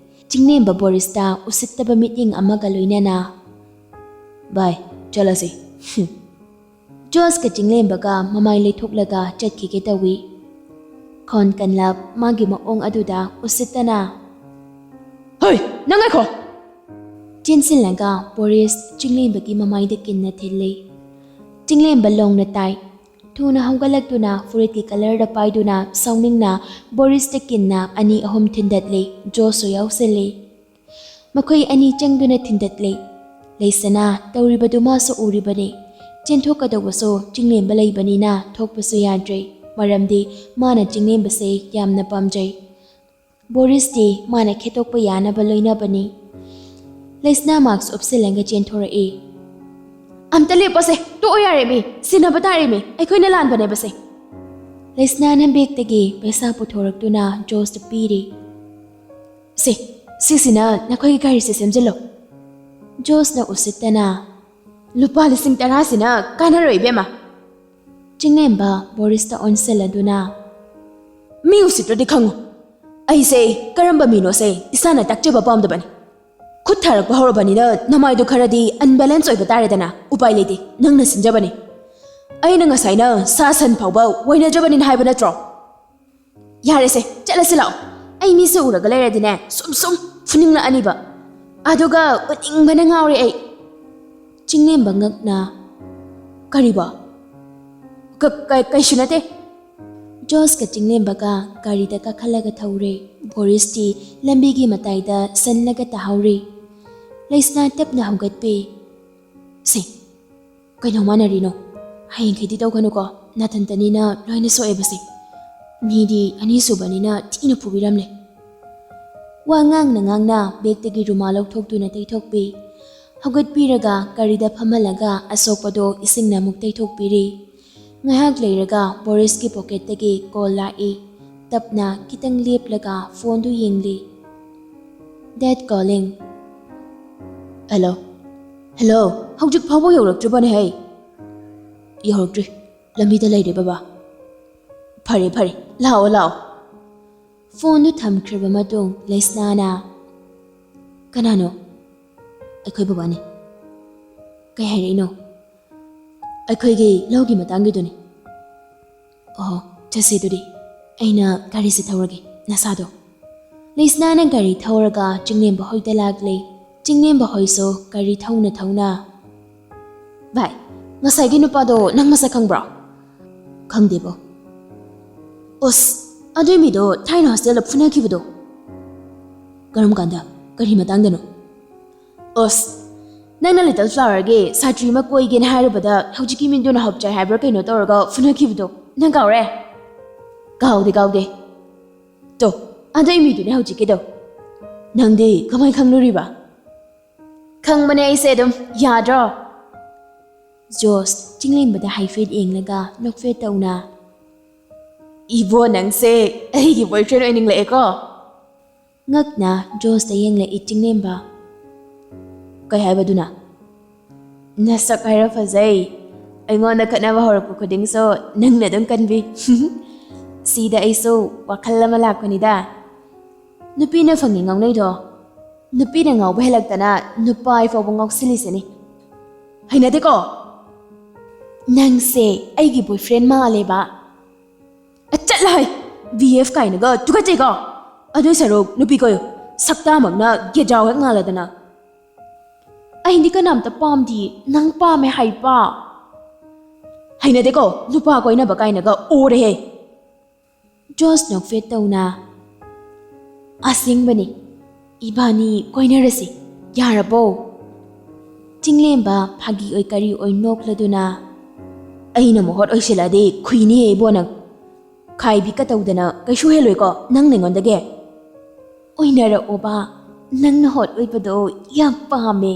ꯆꯤꯡꯂꯦꯝꯕ ꯕꯣꯔꯤꯁꯇ ꯎꯁꯤꯠꯇꯕ ꯃꯤꯠꯌꯦꯡ ꯑꯃꯒ ꯂꯣꯏꯅꯅ, "ꯚꯥꯏ, ꯆꯠꯂꯁꯤ꯫" ꯖꯣꯁꯀ ꯆꯤꯡꯂꯦꯝꯕꯒ ꯃꯃꯥꯏ ꯂꯩꯊꯣꯛꯂꯒ ꯆꯠꯈꯤꯒꯦ ꯇꯧꯏ꯫ ꯈꯣꯟ ꯀꯟꯂꯞ ꯃꯥꯒꯤ ꯃꯑꯣꯡ ꯑꯗꯨꯗ ꯎꯁꯤꯠꯇꯅ, "ꯍꯣꯏ, ꯅꯪ ꯉꯥꯏꯈꯣ!" ꯆꯦꯟꯁꯤꯜꯂꯒ ꯕꯣꯔꯤꯁ ꯆꯤꯡꯂꯦꯝꯕꯒꯤ ꯃꯃꯥꯏꯗ ꯀꯤꯟꯅ ꯊꯤꯜꯂꯤ꯫ ꯆꯤꯡꯂꯦꯝꯕ ꯂꯣꯡꯅ ꯇꯥꯏ꯫ ꯊꯨꯅ ꯍꯧꯒꯠꯂꯛꯇꯨꯅ ꯐꯨꯔꯤꯠꯀꯤ ꯀꯂꯔꯗ ꯄꯥꯏꯗꯨꯅ ꯁꯥꯎꯅꯤꯡꯅ ꯕꯣꯔꯤꯁꯇ ꯀꯤꯟꯅ ꯑꯅꯤ ꯑꯍꯨꯝ ꯊꯤꯟꯗꯠꯂꯤ꯫ ꯖꯣꯁꯁꯨ ꯌꯥꯎꯁꯤꯜꯂꯤ꯫ ꯃꯈꯣꯏ ꯑꯅꯤ ꯆꯪꯗꯨꯅ ꯊꯤꯟꯗꯠꯂꯤ꯫ ꯂꯩꯁꯅꯥ ꯇꯧꯔꯤꯕꯗꯨ ꯃꯥꯁꯨ ꯎꯔꯤꯕꯅꯤ꯫ ꯆꯦꯟꯊꯣꯛꯀꯗꯧꯕꯁꯨ ꯆꯤꯡꯂꯦꯝꯕ ꯂꯩꯕꯅꯤꯅ ꯊꯣꯛꯄꯁꯨ ꯌꯥꯗ꯭ꯔꯦ, ꯃꯔꯝꯗꯤ ꯃꯥꯅ ꯆꯤꯡꯂꯦꯝꯕꯁꯦ ꯌꯥꯝꯅ ꯄꯥꯝꯖꯩ꯫ ꯕꯣꯔꯤꯁꯇꯤ ꯃꯥꯅ ꯈꯦꯠꯇꯣꯛꯄ ꯌꯥꯅꯕ ꯂꯣꯏꯅꯕꯅꯤ꯫ ꯂꯩꯁꯅꯥ ꯃꯥꯛꯁ ꯎꯞꯁꯤꯜꯂꯒ ꯆꯦꯟꯊꯣꯔꯛꯏ꯫ "ꯑꯝꯇ ꯂꯦꯞꯄꯣꯁꯦ, ꯇꯣꯛꯑꯣ ꯌꯥꯔꯦ ꯃꯤ, ꯁꯤꯟꯅꯕ ꯇꯥꯔꯦ ꯃꯤ, ꯑꯩꯈꯣꯏꯅ ꯂꯥꯟꯕꯅꯦꯕꯁꯦ꯫" ꯂꯩꯁꯅꯥꯅ ꯕꯦꯒꯇꯒꯤ ꯄꯩꯁꯥ ꯄꯨꯊꯣꯔꯛꯇꯨꯅ ꯖꯣꯁꯇ ꯄꯤꯔꯤ꯫ "ꯁꯦ, ꯁꯤꯁꯤꯅ ꯅꯈꯣꯏꯒꯤ ꯒꯥꯔꯤꯁꯦ ꯁꯦꯝꯖꯤꯜꯂꯣ꯫" ꯖꯣꯁꯅ ꯎꯁꯤꯠꯇꯅ, "ꯂꯨꯄꯥ ꯂꯤꯁꯤꯡ ꯇꯔꯥꯁꯤꯅ ꯀꯥꯟꯅꯔꯣꯏ ꯏꯕꯦꯝꯃ꯫" ꯆꯤꯡꯂꯦꯝꯕ ꯕꯣꯔꯤꯁꯇ ꯑꯣꯟꯁꯤꯜꯂꯗꯨꯅ, "ꯃꯤ ꯎꯁꯤꯠꯇ꯭ꯔꯗꯤ ꯈꯪꯉꯨ, ꯑꯩꯁꯦ ꯀꯔꯝꯕ ꯃꯤꯅꯣꯁꯦ ꯏꯁꯥꯅ ꯇꯥꯛꯆꯕ ꯄꯥꯝꯗꯕꯅꯤ꯫ ꯈꯨꯠ ꯊꯥꯔꯛꯄ ꯍꯧꯔꯕꯅꯤꯅ ꯅꯃꯥꯏꯗꯣ ꯈꯔꯗꯤ ꯑꯟꯕꯦꯂꯦꯟꯁ ꯑꯣꯏꯕ ꯇꯥꯔꯦꯗꯅ, ꯎꯄꯥꯏ ꯂꯩꯇꯦ, ꯅꯪꯅ ꯁꯤꯟꯖꯕꯅꯤ꯫ ꯑꯩꯅ ꯉꯁꯥꯏꯅ ꯁꯥ ꯁꯟ ꯐꯥꯎꯕ ꯋꯥꯏꯅꯖꯕꯅꯤꯅ ꯍꯥꯏꯕ ꯅꯠꯇ꯭ꯔꯣ? ꯌꯥꯔꯦꯁꯦ, ꯆꯠꯂꯁꯤ ꯂꯥꯛꯑꯣ꯫ ꯑꯩ ꯃꯤꯁꯦ ꯎꯔꯒ ꯂꯩꯔꯗꯤꯅꯦ, ꯁꯨꯝ ꯁꯨꯝ ꯐꯨꯅꯤꯡꯂꯛꯑꯅꯤꯕ꯫ ꯑꯗꯨꯒ ꯎꯅꯤꯡꯕꯅ ꯉꯥꯎꯔꯦ ꯑꯩ꯫" ꯆꯤꯡꯂꯦꯝꯕ ꯉꯛꯅ, "ꯀꯔꯤꯕꯣ?" "ꯀ-, ꯀ-, ꯀꯩꯁꯨ ꯅꯠꯇꯦ꯫" ꯖꯣꯁꯀ ꯆꯤꯡꯂꯦꯝꯕꯒ ꯒꯥꯔꯤꯗ ꯀꯥꯈꯠꯂꯒ ꯊꯧꯔꯦ꯫ ꯕꯣꯔꯤꯁꯇꯤ ꯂꯝꯕꯤꯒꯤ ꯃꯇꯥꯏꯗ ꯁꯟꯂꯒ ꯇꯥꯍꯧꯔꯤ꯫ ꯂꯩꯁꯅꯥ ꯇꯞꯅ ꯍꯧꯒꯠꯄꯤ꯫ "ꯁꯦ, ꯀꯩꯅꯣ ꯃꯥꯟꯅꯔꯤꯅꯣ? ꯍꯌꯦꯡꯈꯩꯗꯤ ꯇꯧꯒꯅꯨꯀꯣ, ꯅꯥꯊꯟꯇꯅꯤꯅ ꯂꯣꯏꯅ ꯁꯣꯛꯑꯦꯕꯁꯦ꯫ ꯃꯤꯗꯤ ꯑꯅꯤꯁꯨꯕꯅꯤꯅ ꯊꯤꯅ ꯐꯨꯕꯤꯔꯝꯂꯦ꯫" ꯋꯥ ꯉꯥꯡꯅ ꯉꯥꯡꯅ ꯕꯦꯒꯇꯒꯤ ꯔꯨꯃꯥꯜ ꯂꯧꯊꯣꯛꯇꯨꯅ ꯇꯩꯊꯣꯛꯄꯤ꯫ ꯍꯧꯒꯠꯄꯤꯔꯒ ꯒꯥꯔꯤꯗ ꯐꯝꯍꯜꯂꯒ ꯑꯁꯣꯛꯄꯗꯣ ꯏꯁꯤꯡꯅ ꯑꯃꯨꯛ ꯇꯩꯊꯣꯛꯄꯤꯔꯤ꯫ ꯉꯥꯏꯍꯥꯛ ꯂꯩꯔꯒ ꯕꯣꯔꯤꯁꯀꯤ ꯄꯣꯀꯦꯠꯇꯒꯤ ꯀꯣꯜ ꯂꯥꯛꯏ꯫ ꯇꯞꯅ ꯈꯤꯇꯪ ꯂꯦꯞꯂꯒ ꯐꯣꯟꯗꯨ ꯌꯦꯡꯂꯤ꯫ "Dad calling." "Hello." "Hello, ꯍꯧꯖꯤꯛ ꯐꯥꯎꯕ ꯌꯧꯔꯛꯇ꯭ꯔꯤꯕꯅꯦ ꯍꯩ?" "ꯌꯧꯔꯛꯇ꯭ꯔꯤ, ꯂꯝꯕꯤꯗ ꯂꯩꯔꯦ ꯕꯕꯥ꯫" "ꯐꯔꯦ ꯐꯔꯦ, ꯂꯥꯛꯑꯣ ꯂꯥꯛꯑꯣ꯫" ꯐꯣꯟꯗꯨ ꯊꯝꯈ꯭ꯔꯕ ꯃꯇꯨꯡ ꯂꯩꯁꯅꯥꯅ, "ꯀꯅꯥꯅꯣ?" "ꯑꯩꯈꯣꯏ ꯕꯕꯥꯅꯤ꯫" "ꯀꯩ ꯍꯥꯏꯔꯛꯏꯅꯣ?" "ꯑꯩꯈꯣꯏꯒꯤ ꯂꯧꯒꯤ ꯃꯇꯥꯡꯒꯤꯗꯨꯅꯤ꯫" "ꯑꯣ, ꯆꯠꯁꯦ ꯑꯗꯨꯗꯤ, ꯑꯩꯅ ꯒꯥꯔꯤꯁꯦ ꯊꯧꯔꯒꯦ, ꯅꯁꯥꯗꯣ꯫" ꯂꯩꯁꯅꯥꯅ ꯒꯥꯔꯤ ꯊꯧꯔꯒ ꯆꯤꯡꯂꯦꯝꯕ ꯍꯣꯏꯗ ꯂꯥꯛꯂꯦ꯫ ꯆꯤꯡꯂꯦꯝꯕ ꯍꯣꯏꯁꯨ ꯒꯥꯔꯤ ꯊꯧꯅ ꯊꯧꯅ, "ꯚꯥꯏ, ꯉꯁꯥꯏꯒꯤ ꯅꯨꯄꯥꯗꯣ ꯅꯪ ꯃꯁꯛ ꯈꯪꯕ꯭ꯔꯣ?" "ꯈꯪꯗꯦꯕꯣ꯫" "ꯑꯣꯁ, ꯑꯗꯨꯏ ꯃꯤꯗꯣ ꯊꯥꯏꯅ ꯍꯣꯁꯇꯦꯜꯗ ꯐꯨꯅꯈꯤꯕꯗꯣ꯫" "ꯀꯔꯝ ꯀꯥꯟꯗ? ꯀꯔꯤ ꯃꯇꯥꯡꯗꯅꯣ?" "ꯑꯣꯁ, ꯅꯪꯅ ꯂꯤꯇꯜ ꯐ꯭ꯂꯥꯋꯔꯒꯤ ꯁꯥꯇ꯭ꯔꯤ ꯑꯃ ꯀꯣꯏꯒꯦꯅ ꯍꯥꯏꯔꯨꯕꯗ ꯍꯧꯖꯤꯛꯀꯤ ꯃꯤꯗꯨꯅ ꯍꯥꯞꯆꯥꯏ ꯍꯥꯏꯕ꯭ꯔꯥ ꯀꯩꯅꯣ ꯇꯧꯔꯒ ꯐꯨꯅꯈꯤꯕꯗꯣ꯫ ꯅꯪ ꯀꯥꯎꯔꯦ?" "ꯀꯥꯎꯗꯦ, ꯀꯥꯎꯗꯦ꯫ ꯇꯣ, ꯑꯗꯨꯏ ꯃꯤꯗꯨꯅꯦ ꯍꯧꯖꯤꯛꯀꯤꯗꯣ꯫ ꯅꯪꯗꯤ ꯀꯃꯥꯏ ꯈꯪꯂꯨꯔꯤꯕ?" "ꯈꯪꯕꯅꯦ ꯑꯩꯁꯦ ꯑꯗꯨꯝ, ꯌꯥꯗ꯭ꯔꯣ?" ꯖꯣꯁ ꯆꯤꯡꯂꯦꯝꯕꯗ ꯍꯥꯏꯐꯦꯠ ꯌꯦꯡꯂꯒ ꯅꯣꯛꯐꯦꯠ ꯇꯧꯅ, "ꯏꯕꯣ, ꯅꯪꯁꯦ ꯑꯩꯒꯤ boyfriend ꯑꯣꯏꯅꯤꯡꯂꯛꯑꯦꯀꯣ?" ꯉꯛꯅ ꯖꯣꯁꯇ ꯌꯦꯡꯂꯛꯏ ꯆꯤꯡꯂꯦꯝꯕ꯫ "ꯀꯩ ꯍꯥꯏꯕꯗꯨꯅ?" "ꯅꯁꯛ ꯍꯥꯏꯔ ꯐꯖꯩ꯫ ꯑꯩꯉꯣꯟꯗ ꯈꯠꯅꯕ ꯍꯧꯔꯛꯄ ꯈꯨꯗꯤꯡꯁꯨ ꯅꯪꯅ ꯑꯗꯨꯝ ꯀꯟꯕꯤ꯫" "ꯁꯤꯗ ꯑꯩꯁꯨ ꯋꯥꯈꯜ ꯑꯃ ꯂꯥꯛꯄꯅꯤꯗ꯫ ꯅꯨꯄꯤꯅ ꯐꯪꯉꯤ ꯉꯥꯎꯅꯩꯗꯣ, ꯅꯨꯄꯤꯅ ꯉꯥꯎꯕ ꯍꯦꯜꯂꯛꯇꯅ ꯅꯨꯄꯥ ꯑꯩ ꯐꯥꯎꯕ ꯉꯥꯎꯁꯤꯜꯂꯤꯁꯤꯅꯤ꯫ ꯍꯩꯅꯗꯦꯀꯣ? ꯅꯪꯁꯦ ꯑꯩꯒꯤ boyfriend ꯃꯥꯜꯂꯦꯕ꯫ ꯑ, ꯆꯠꯂꯍꯩ! ꯕꯤ ꯑꯦꯐ ꯀꯥꯏꯅꯒ ꯇꯨꯀꯠꯆꯩꯀꯣ꯫ ꯑꯗꯨꯏ ꯁꯔꯨꯛ ꯅꯨꯄꯤ ꯀꯣꯏꯌꯨ, ꯁꯛꯇꯥꯃꯛꯅ ꯒꯦꯖꯥꯎ ꯍꯦꯛ ꯉꯥꯜꯂꯗꯅ꯫" "ꯑꯩꯗꯤ ꯀꯅꯥꯝꯇ ꯄꯥꯝꯗꯤꯌꯦ, ꯅꯪ ꯄꯥꯝꯃꯦ ꯍꯥꯏꯕ꯫" "ꯍꯩꯅꯗꯦꯀꯣ, ꯅꯨꯄꯥ ꯀꯣꯏꯅꯕ ꯀꯥꯏꯅꯒ, ꯑꯣꯔꯦꯍꯦ!" ꯖꯣꯁ ꯅꯣꯛꯐꯦꯠ ꯇꯧꯅ, "ꯑꯁꯦꯡꯕꯅꯤ, ꯏꯕꯥꯅꯤ ꯀꯣꯏꯅꯔꯁꯤ, ꯌꯥꯔꯕꯣ?" ꯆꯤꯡꯂꯦꯝꯕ ꯐꯥꯒꯤ ꯑꯣꯏ ꯀꯔꯤ ꯑꯣꯏ ꯅꯣꯛꯂꯗꯨꯅ, "ꯑꯩꯅ ꯃꯍꯣꯠ ꯑꯣꯏꯁꯤꯜꯂꯛꯑꯗꯤ ꯈꯨꯏꯅꯤꯍꯦ ꯏꯕꯣ ꯅꯪ꯫ ꯈꯥꯏꯕꯤ ꯀꯇꯧꯗꯅ ꯀꯩꯁꯨ ꯍꯦꯜꯂꯣꯏꯀꯣ ꯅꯪ ꯑꯩꯉꯣꯟꯗꯒꯤ꯫ ꯑꯣꯏꯅꯔꯛꯑꯣꯕ, ꯅꯪꯅ ꯍꯣꯠ ꯑꯣꯏꯕꯗꯣ ꯌꯥꯝ ꯄꯥꯝꯃꯦ꯫"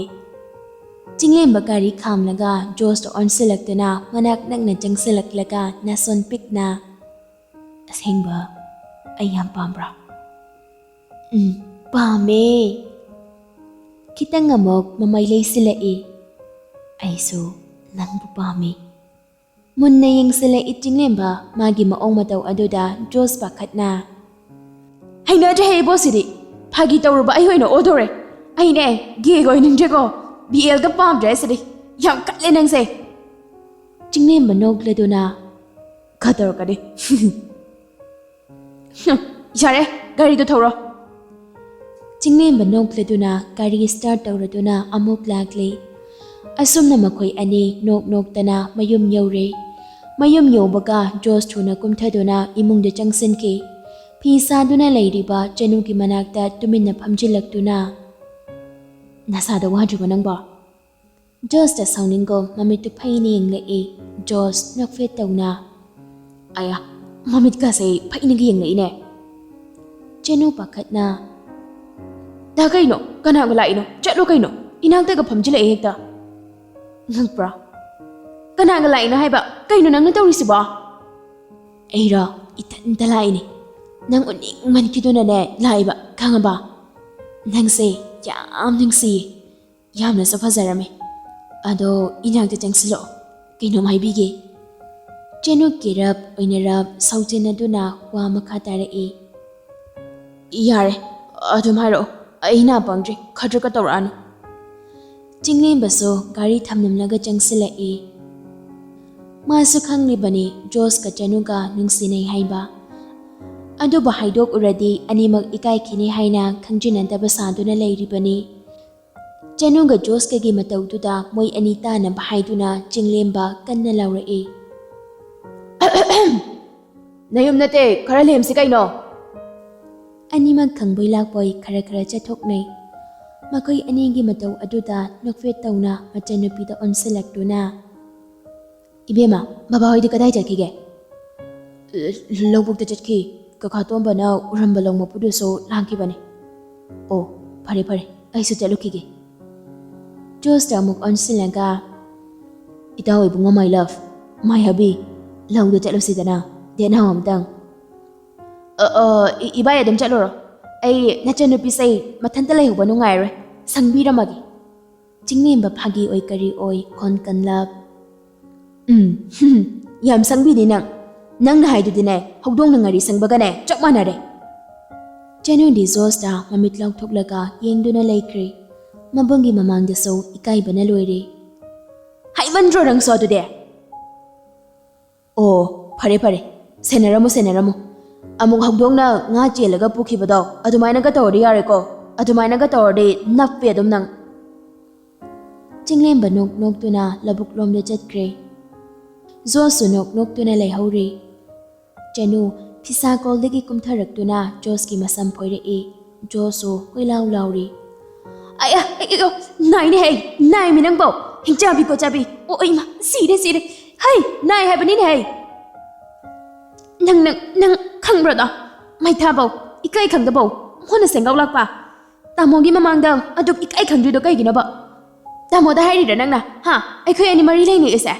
ꯆꯤꯡꯂꯦꯝꯕ ꯒꯥꯔꯤ ꯈꯥꯝꯂꯒ ꯖꯣꯁꯇ ꯑꯣꯟꯁꯤꯜꯂꯛꯇꯨꯅ ꯃꯅꯥꯛ ꯅꯛꯅ ꯆꯪꯁꯤꯜꯂꯛꯂꯒ ꯅꯥꯁꯣꯟ ꯄꯤꯛꯅ, "ꯑꯁꯦꯡꯕ ꯑꯩ ꯌꯥꯝ ꯄꯥꯝꯕ꯭ꯔꯥ?" "ꯎꯝ, ꯄꯥꯝꯃꯦ꯫" ꯈꯤꯇꯪ ꯑꯃꯨꯛ ꯃꯃꯩ ꯂꯩꯁꯤꯜꯂꯛꯏ꯫ "ꯑꯩꯁꯨ ꯅꯪꯕꯨ ꯄꯥꯝꯃꯤ꯫" ꯃꯨꯟꯅ ꯌꯦꯡꯁꯤꯜꯂꯛꯏ ꯆꯤꯡꯂꯦꯝꯕ ꯃꯥꯒꯤ ꯃꯑꯣꯡ ꯃꯇꯧ ꯑꯗꯨꯗ ꯖꯣꯁ ꯄꯥꯈꯠꯅ, "ꯍꯩꯅꯗ꯭ꯔꯦꯍꯦ ꯏꯕꯣꯁꯤꯗꯤ, ꯐꯥꯒꯤ ꯇꯧꯔꯨꯕ ꯑꯩ ꯑꯣꯏꯅ ꯑꯣꯗꯧꯔꯦ꯫ ꯑꯩꯅꯦ ꯒꯦꯒ ꯑꯣꯏꯅꯤꯡꯗ꯭ꯔꯦꯀꯣ, ꯕꯤ ꯑꯦꯜꯒ ꯄꯥꯝꯗ꯭ꯔꯦ ꯁꯤꯗꯤ꯫ ꯌꯥꯝ ꯀꯜꯂꯦ ꯅꯪꯁꯦ꯫" ꯆꯤꯡꯂꯦꯝꯕ ꯅꯣꯛꯂꯗꯨꯅ, "ꯈꯔ ꯇꯧꯔꯛꯀꯅꯤ꯫" "ꯍꯨꯝ, ꯌꯥꯔꯦ, ꯒꯥꯔꯤꯗꯣ ꯊꯧꯔꯣ꯫" ꯆꯤꯡꯂꯦꯝꯕ ꯅꯣꯛꯂꯗꯨꯅ ꯒꯥꯔꯤ start ꯇꯧꯔꯗꯨꯅ ꯑꯃꯨꯛ ꯂꯥꯛꯂꯦ꯫ ꯑꯁꯨꯝꯅ ꯃꯈꯣꯏ ꯑꯅꯤ ꯅꯣꯛ ꯅꯣꯛꯇꯅ ꯃꯌꯨꯝ ꯌꯧꯔꯦ꯫ ꯃꯌꯨꯝ ꯌꯧꯕꯒ ꯖꯣꯁ ꯊꯨꯅ ꯀꯨꯝꯊꯗꯨꯅ ꯏꯃꯨꯡꯗ ꯆꯪꯁꯤꯟꯈꯤ꯫ ꯐꯤ ꯁꯥꯗꯨꯅ ꯂꯩꯔꯤꯕ ꯆꯅꯨꯒꯤ ꯃꯅꯥꯛꯇ ꯇꯨꯃꯤꯟꯅ ꯐꯝꯖꯤꯜꯂꯛꯇꯨꯅ, "ꯅꯁꯥꯗ ꯋꯥꯗ꯭ꯔꯤꯕ ꯅꯪꯕꯣ?" ꯖꯣꯁꯇ ꯁꯥꯎꯅꯤꯡꯒꯨꯝ ꯃꯃꯤꯠꯇꯨ ꯐꯩꯅ ꯌꯦꯡꯂꯛꯏ꯫ ꯖꯣꯁ ꯅꯣꯛꯐꯦꯠ ꯇꯧꯅ, "ꯑꯌꯥ, ꯃꯃꯤꯠꯀꯁꯦ ꯐꯩꯅꯒ ꯌꯦꯡꯂꯛꯏꯅꯦ꯫" ꯆꯅꯨ ꯄꯥꯈꯠꯅ, "ꯇꯥ ꯀꯩꯅꯣ? ꯀꯅꯥꯒ ꯂꯥꯛꯏꯅꯣ? ꯆꯠꯂꯣ ꯀꯩꯅꯣ꯫ ꯏꯅꯥꯛꯇꯒ ꯐꯝꯖꯤꯜꯂꯛꯑꯦ ꯍꯦꯛꯇ꯫ ꯉꯛꯄ꯭ꯔꯥ? ꯀꯅꯥꯒ ꯂꯥꯛꯏꯅꯣ ꯍꯥꯏꯕ? ꯀꯩꯅꯣ ꯅꯪꯅ ꯇꯧꯔꯤꯁꯤꯕꯣ? ꯑꯩꯔꯣ? ꯏꯊꯟꯇ ꯂꯥꯛꯏꯅꯦ꯫ ꯅꯪ ꯎꯅꯤꯡꯃꯟꯈꯤꯗꯨꯅꯅꯦ ꯂꯥꯛꯏꯕ, ꯈꯪꯉꯕ? ꯅꯪꯁꯦ ꯌꯥꯝ ꯅꯨꯡꯁꯤꯌꯦ꯫ ꯌꯥꯝꯅꯁꯨ ꯐꯖꯔꯝꯃꯦ꯫ ꯑꯗꯣ ꯏꯅꯥꯛꯇ ꯆꯪꯁꯤꯜꯂꯛꯑꯣ, ꯀꯩꯅꯣꯝ ꯍꯥꯏꯕꯤꯒꯦ꯫ ꯆꯦꯅꯨ ꯀꯦꯔꯞ ꯑꯣꯏꯅꯔꯞ ꯁꯥꯎꯖꯤꯟꯅꯗꯨꯅ ꯋꯥ ꯃꯈꯥ ꯇꯥꯔꯛꯏ꯫ ꯌꯥꯔꯦ, ꯑꯗꯨꯝ ꯍꯥꯏꯔꯛꯑꯣ, ꯑꯩ ꯅꯥ ꯄꯪꯗ꯭ꯔꯦ, ꯈꯗ꯭ꯔꯛꯀ ꯇꯧꯔꯛꯑꯅꯨ꯫ ꯆꯤꯡꯂꯦꯝꯕꯁꯨ ꯒꯥꯔꯤ ꯊꯝꯂꯝꯂꯒ ꯆꯪꯁꯤꯜꯂꯛꯏ꯫ ꯃꯥꯁꯨ ꯈꯪꯂꯤꯕꯅꯤ ꯖꯣꯁꯀ ꯆꯅꯨꯒ ꯅꯨꯡꯁꯤꯅꯩ ꯍꯥꯏꯕ꯫ ꯑꯗꯨꯕꯨ ꯍꯥꯏꯗꯣꯛꯎꯔꯗꯤ ꯑꯅꯤꯃꯛ ꯏꯀꯥꯏꯈꯤꯅꯤ ꯍꯥꯏꯅ ꯈꯪꯖꯤꯟꯅꯗꯕ ꯁꯥꯗꯨꯅ ꯂꯩꯔꯤꯕꯅꯤ꯫ ꯆꯅꯨꯒ ꯖꯣꯁꯀꯒꯤ ꯃꯇꯧꯗꯨꯗ ꯃꯣꯏ ꯑꯅꯤ ꯇꯥꯅꯕ ꯍꯥꯏꯗꯨꯅ ꯆꯤꯡꯂꯦꯝꯕ ꯀꯟꯅ ꯂꯥꯎꯔꯛꯏ꯫ ꯅꯌꯨꯝ ꯅꯠꯇꯦ, ꯈꯔ ꯂꯦꯝꯁꯤ ꯀꯩꯅꯣ꯫ ꯑꯅꯤꯃꯛ ꯈꯪꯕꯣꯏ ꯂꯥꯛꯄꯣꯏ ꯈꯔ ꯈꯔ ꯆꯠꯊꯣꯛꯅꯩ꯫ ꯃꯈꯣꯏ ꯑꯅꯤꯒꯤ ꯃꯇꯧ ꯑꯗꯨꯗ ꯅꯣꯛꯐꯦꯠ ꯇꯧꯅ ꯃꯆꯟꯅꯨꯄꯤꯗ ꯑꯣꯟꯁꯤꯜꯂꯛꯇꯨꯅ, "ꯏꯕꯦꯝꯃ, ꯕꯕꯥ ꯍꯣꯏꯗꯤ ꯀꯗꯥꯏ ꯆꯠꯈꯤꯒꯦ?" "ꯂꯧꯕꯨꯛꯇ ꯆꯠꯈꯤ꯫ ꯀꯀꯥ ꯇꯣꯝꯕꯅ ꯎꯔꯝꯕ ꯂꯧ ꯃꯄꯨꯗꯨꯁꯨ ꯂꯥꯛꯈꯤꯕꯅꯤ꯫" "ꯑꯣ, ꯐꯔꯦ ꯐꯔꯦ, ꯑꯩꯁꯨ ꯆꯠꯂꯨꯈꯤꯒꯦ꯫" ꯖꯣꯁꯇ ꯑꯃꯨꯛ ꯑꯣꯟꯁꯤꯜꯂꯒ, "ꯏꯇꯥꯎ ꯏꯕꯨꯡꯉꯣ, my love, my hubby, ꯂꯧꯗ ꯆꯠꯂꯨꯁꯤꯗꯅ, ꯗꯦꯠ ꯅꯥꯎ ꯑꯝꯇꯪ꯫" "ꯑ, ꯑ, ꯏ-, ꯏꯕꯥꯏ ꯑꯗꯨꯝ ꯆꯠꯂꯨꯔꯣ꯫ ꯑꯩ ꯅꯆꯟꯅꯨꯄꯤꯁꯦ ꯃꯊꯟꯇ ꯂꯩꯍꯧꯕ ꯅꯨꯡꯉꯥꯏꯔꯣꯏ, ꯁꯪꯕꯤꯔꯝꯃꯒꯦ꯫" ꯆꯤꯡꯂꯦꯝꯕ ꯐꯥꯒꯤ ꯑꯣꯏ ꯀꯔꯤ ꯑꯣꯏ ꯈꯣꯟ ꯀꯟꯂꯞ꯫ "ꯎꯝ, ꯌꯥꯝ ꯁꯪꯕꯤꯅꯤ ꯅꯪ꯫ ꯅꯪꯅ ꯍꯥꯏꯗꯨꯗꯤꯅꯦ, ꯍꯧꯗꯣꯡꯅ ꯉꯥꯔꯤ ꯁꯪꯕꯒꯅꯦ ꯆꯞ ꯃꯥꯟꯅꯔꯦ꯫" ꯆꯦꯅꯨꯗꯤ ꯖꯣꯁꯇ ꯃꯃꯤꯠ ꯂꯥꯎꯊꯣꯛꯂꯒ ꯌꯦꯡꯗꯨꯅ ꯂꯩꯈ꯭ꯔꯦ꯫ ꯃꯕꯨꯡꯒꯤ ꯃꯃꯥꯡꯗꯁꯨ ꯏꯀꯥꯏꯕꯅ ꯂꯣꯏꯔꯦ꯫ "ꯍꯥꯏꯃꯟꯗ꯭ꯔꯣ ꯅꯪꯁꯨ ꯑꯗꯨꯗꯤ?" "ꯑꯣ, ꯐꯔꯦ ꯐꯔꯦ, ꯁꯦꯟꯅꯔꯝꯃꯣ ꯁꯦꯟꯅꯔꯝꯃꯣ꯫ ꯑꯃꯨꯛ ꯍꯧꯗꯣꯡꯅ ꯉꯥ ꯆꯦꯜꯂꯒ ꯄꯨꯈꯤꯕꯗꯣ ꯑꯗꯨꯃꯥꯏꯅꯒ ꯇꯧꯔꯗꯤ ꯌꯥꯔꯦꯀꯣ, ꯑꯗꯨꯃꯥꯏꯅꯒ ꯇꯧꯔꯗꯤ ꯅꯞꯄꯦ ꯑꯗꯨꯝ ꯅꯪ꯫" ꯆꯤꯡꯂꯦꯝꯕ ꯅꯣꯛ ꯅꯣꯛꯇꯨꯅ ꯂꯧꯕꯨꯛ ꯂꯣꯝꯗ ꯆꯠꯈ꯭ꯔꯦ꯫ ꯖꯣꯁꯁꯨ ꯅꯣꯛ ꯅꯣꯛꯇꯨꯅ ꯂꯩꯍꯧꯔꯦ꯫ ꯆꯅꯨ ꯐꯤꯁꯥ ꯀꯣꯜꯗꯒꯤ ꯀꯨꯝꯊꯔꯛꯇꯨꯅ ꯖꯣꯁꯀꯤ ꯃꯁꯝ ꯐꯣꯏꯔꯛꯏ꯫ ꯖꯣꯁꯁꯨ ꯀꯣꯏꯂꯥꯎ ꯂꯥꯎꯔꯤ꯫ "ꯑꯌꯥ, ꯑꯌꯣ, ꯅꯥꯏꯅꯦ ꯍꯦ, ꯅꯥꯏꯃꯤ ꯅꯪꯕꯣ꯫ ꯍꯤꯡꯆꯥꯕꯤ ꯀꯣꯆꯥꯕꯤ, ꯑꯣ, ꯑꯣ, ꯏꯃꯥ, ꯁꯤꯔꯦ, ꯁꯤꯔꯦ꯫ ꯍꯩ, ꯅꯥꯏ ꯍꯥꯏꯕꯅꯤꯅꯦ ꯍꯩ꯫ ꯅꯪ, ꯅꯪ, ꯅꯪ ꯈꯪꯕ꯭ꯔꯣꯗꯣ? ꯃꯩꯊꯥꯕꯧ, ꯏꯀꯥꯏ ꯈꯪꯗꯕꯧ, ꯃꯉꯣꯟꯗ ꯁꯦꯡꯒꯥꯎ ꯂꯥꯛꯄ꯫ ꯇꯥꯃꯣꯒꯤ ꯃꯃꯥꯡꯗ ꯑꯗꯨꯛ ꯏꯀꯥꯏ ꯈꯪꯗ꯭ꯔꯤꯗꯣ ꯀꯩꯒꯤꯅꯣꯕ? ꯇꯥꯃꯣꯗ ꯍꯥꯏꯔꯤꯔ ꯅꯪꯅ? ꯍꯥ? ꯑꯩꯈꯣꯏ ꯑꯅꯤ ꯃꯔꯤ ꯂꯩꯅꯩꯁꯦ?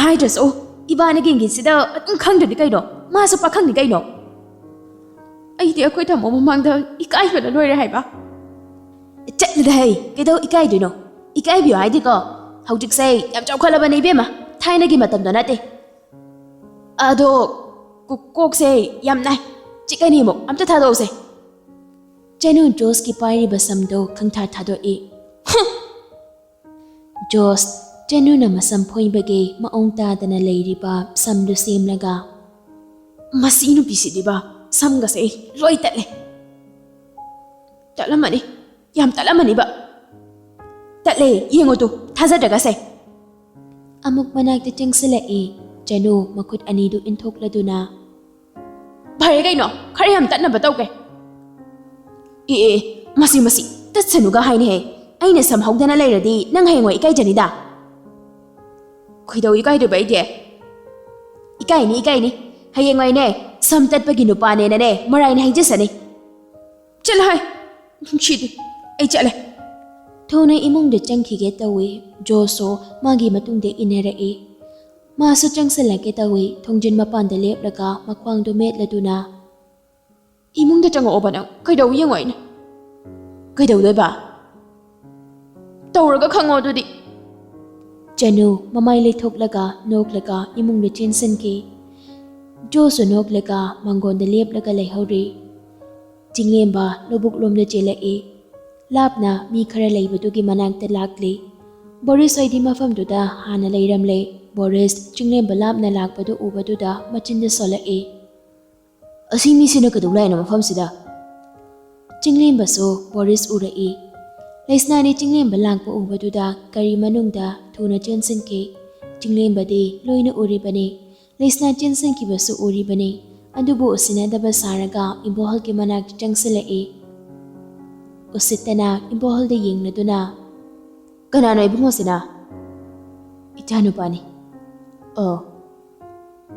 ꯍꯥꯏꯗ꯭ꯔꯁꯨ, ꯏꯕꯥꯅꯤꯒꯤ ꯏꯪꯒꯤꯠꯁꯤꯗ ꯑꯗꯨꯝ ꯈꯪꯗ꯭ꯔꯗꯤ ꯀꯩꯅꯣ? ꯃꯥꯁꯨ ꯄꯥꯈꯪꯅꯤ ꯀꯩꯅꯣ꯫ ꯑꯩꯗꯤ ꯑꯩꯈꯣꯏ ꯇꯥꯃꯣ ꯃꯃꯥꯡꯗ ꯏꯀꯥꯏꯕꯅ ꯂꯣꯏꯔꯦ ꯍꯥꯏꯕ꯫ ꯆꯠꯂꯨꯗ ꯍꯩ, ꯀꯩꯗꯧ ꯏꯀꯥꯏꯗꯣꯏꯅꯣ? ꯏꯀꯥꯏꯕꯤꯌꯣ ꯍꯥꯏꯗꯤꯀꯣ, ꯍꯧꯖꯤꯛꯁꯦ ꯌꯥꯝ ꯆꯥꯎꯈꯠꯂꯕꯅꯦ ꯏꯕꯦꯝꯃ, ꯊꯥꯏꯅꯒꯤ ꯃꯇꯝꯗꯣ ꯅꯠꯇꯦ꯫ ꯑꯗꯣ ꯀꯣ-, ꯀꯣꯛꯁꯦ ꯌꯥꯝ ꯅꯥꯏ꯫ ꯆꯤꯛꯀꯅꯤ ꯑꯃꯨꯛ, ꯑꯝꯇ ꯊꯥꯗꯣꯛꯑꯁꯦ꯫ ꯆꯅꯨ ꯖꯣꯁꯀꯤ ꯄꯥꯏꯔꯤꯕ ꯁꯝꯗꯣ ꯈꯪꯊꯥ ꯊꯥꯗꯣꯛꯏ꯫ ꯍꯨꯝ! ꯖꯣꯁ, ꯆꯅꯨꯅ ꯃꯁꯝ ꯐꯣꯏꯕꯒꯤ ꯃꯑꯣꯡ ꯇꯥꯗꯅ ꯂꯩꯔꯤꯕ ꯁꯝꯗꯨ ꯁꯦꯝꯂꯒ, "ꯃꯁꯤ ꯅꯨꯄꯤꯁꯤꯗꯤꯕ, ꯁꯝꯒꯁꯦ ꯂꯣꯏ ꯇꯠꯂꯦ꯫ ꯇꯠꯂꯝꯃꯅꯤ, ꯌꯥꯝ ꯇꯠꯂꯝꯃꯅꯤꯕ꯫ ꯇꯠꯂꯦ, ꯌꯦꯡꯉꯣ ꯇꯨ, ꯊꯥꯖꯗ꯭ꯔꯒꯁꯦ"꯫ ꯑꯃꯨꯛ ꯃꯅꯥꯛꯇ ꯆꯪꯁꯤꯜꯂꯛꯏ꯫ ꯆꯅꯨ ꯃꯈꯨꯠ ꯑꯅꯤꯗꯨ ꯏꯟꯊꯣꯛꯂꯗꯨꯅ, "ꯐꯔꯦ ꯀꯩꯅꯣ, ꯈꯔ ꯌꯥꯝ ꯇꯠꯅꯕ ꯇꯧꯒꯦ"꯫ "ꯑꯦ, ꯑꯦ, ꯃꯁꯤ, ꯃꯁꯤ, ꯇꯠꯁꯅꯨꯒ ꯍꯥꯏꯅꯦꯍꯦ꯫ ꯑꯩꯅ ꯁꯝ ꯍꯧꯗꯅ ꯂꯩꯔꯗꯤ ꯅꯪ ꯍꯌꯦꯡꯋꯥꯏ ꯏꯀꯥꯏꯖꯅꯤꯗ"꯫ "ꯀꯩꯗꯧ ꯏꯀꯥꯏꯗꯣꯏꯕ ꯑꯩꯗꯤ? ꯏꯀꯥꯏꯅꯤ, ꯏꯀꯥꯏꯅꯤ꯫ ꯍꯌꯦꯡꯋꯥꯏꯅꯦ, ꯁꯝ ꯇꯠꯄꯒꯤ ꯅꯨꯄꯥꯅꯦꯅꯅꯦ, ꯃꯔꯥꯏꯅ ꯍꯩꯖꯁꯅꯤ꯫ ꯆꯠꯂꯣ ꯍꯥꯏ꯫ ꯁꯤꯗꯤ ꯑꯩ ꯆꯠꯂꯦ"꯫ ꯊꯨꯅ ꯏꯃꯨꯡꯗ ꯆꯪꯈꯤꯒꯦ ꯇꯧꯏ꯫ ꯖꯣꯁꯁꯨ ꯃꯥꯒꯤ ꯃꯇꯨꯡꯗ ꯏꯟꯅꯔꯛꯏ꯫ ꯃꯥꯁꯨ ꯆꯪꯁꯤꯜꯂꯛꯀꯦ ꯇꯧꯏ꯫ ꯊꯣꯡꯖꯤꯟ ꯃꯄꯥꯟꯗ ꯂꯦꯞꯂꯒ ꯃꯈ꯭ꯋꯥꯡꯗꯨ ꯃꯦꯠꯂꯗꯨꯅ, "ꯏꯃꯨꯡꯗ ꯆꯪꯉꯛꯑꯣꯕ ꯅꯪ꯫ ꯀꯩꯗꯧ ꯌꯦꯡꯉꯣ ꯑꯩꯅ?" "ꯀꯩꯗꯧꯗꯣꯏꯕ? ꯇꯧꯔꯒ ꯈꯪꯉꯣ ꯑꯗꯨꯗꯤ"꯫ ꯆꯅꯨ ꯃꯃꯥꯏ ꯂꯩꯊꯣꯛꯂꯒ ꯅꯣꯛꯂꯒ ꯏꯃꯨꯡꯗ ꯆꯦꯟꯁꯤꯟꯈꯤ꯫ ꯖꯣꯁꯨ ꯅꯣꯛꯂꯒ ꯃꯥꯡꯒꯣꯟꯗ ꯂꯦꯞꯂꯒ ꯂꯩꯍꯧꯔꯤ꯫ ꯆꯤꯡꯂꯦꯝꯕ ꯂꯧꯕꯨꯛ ꯂꯣꯝꯗ ꯆꯦꯜꯂꯛꯏ꯫ ꯂꯥꯞꯅ ꯃꯤ ꯈꯔ ꯂꯩꯕꯗꯨꯒꯤ ꯃꯅꯥꯛꯇ ꯂꯥꯛꯂꯤ꯫ ꯕꯣꯔꯤꯁ ꯍꯣꯏꯗꯤ ꯃꯐꯝꯗꯨꯗ ꯍꯥꯟꯅ ꯂꯩꯔꯝꯂꯦ꯫ ꯕꯣꯔꯤꯁ ꯆꯤꯡꯂꯦꯝꯕ ꯂꯥꯞꯅ ꯂꯥꯛꯄꯗꯨ ꯎꯕꯗꯨꯗ ꯃꯆꯤꯟꯗ ꯁꯣꯜꯂꯛꯏ꯫ "ꯑꯁꯤ ꯃꯤꯁꯤꯅ ꯀꯩꯗꯧ ꯂꯥꯛꯏꯅꯣ ꯃꯐꯝꯁꯤꯗ?" ꯆꯤꯡꯂꯦꯝꯕꯁꯨ ꯕꯣꯔꯤꯁ ꯎꯔꯛꯏ꯫ ꯂꯩꯁꯅꯥꯅꯤ ꯆꯤꯡꯂꯦꯝꯕ ꯂꯥꯛꯄ ꯎꯕꯗꯨꯗ ꯒꯥꯔꯤ ꯃꯅꯨꯡꯗ ꯊꯨꯅ ꯆꯦꯟꯁꯤꯟꯈꯤ꯫ ꯆꯤꯡꯂꯦꯝꯕꯗꯤ ꯂꯣꯏꯅ ꯎꯔꯤꯕꯅꯤ꯫ ꯂꯩꯁꯅꯥ ꯆꯦꯟꯁꯤꯟꯈꯤꯕꯁꯨ ꯎꯔꯤꯕꯅꯤ꯫ ꯑꯗꯨꯕꯨ ꯎꯁꯤꯟꯅꯗꯕ ꯁꯥꯔꯒ ꯏꯕꯣꯍꯜꯒꯤ ꯃꯅꯥꯛꯇ ꯆꯪꯁꯤꯜꯂꯛꯏ꯫ ꯎꯁꯤꯠꯇꯅ ꯏꯕꯣꯍꯜꯗ ꯌꯦꯡꯂꯗꯨꯅ, "ꯀꯅꯥꯅꯣ ꯏꯕꯨꯡꯉꯣꯁꯤꯅ?" "ꯏꯆꯥꯅꯨꯄꯥꯅꯤ"꯫ "ꯑꯣ"꯫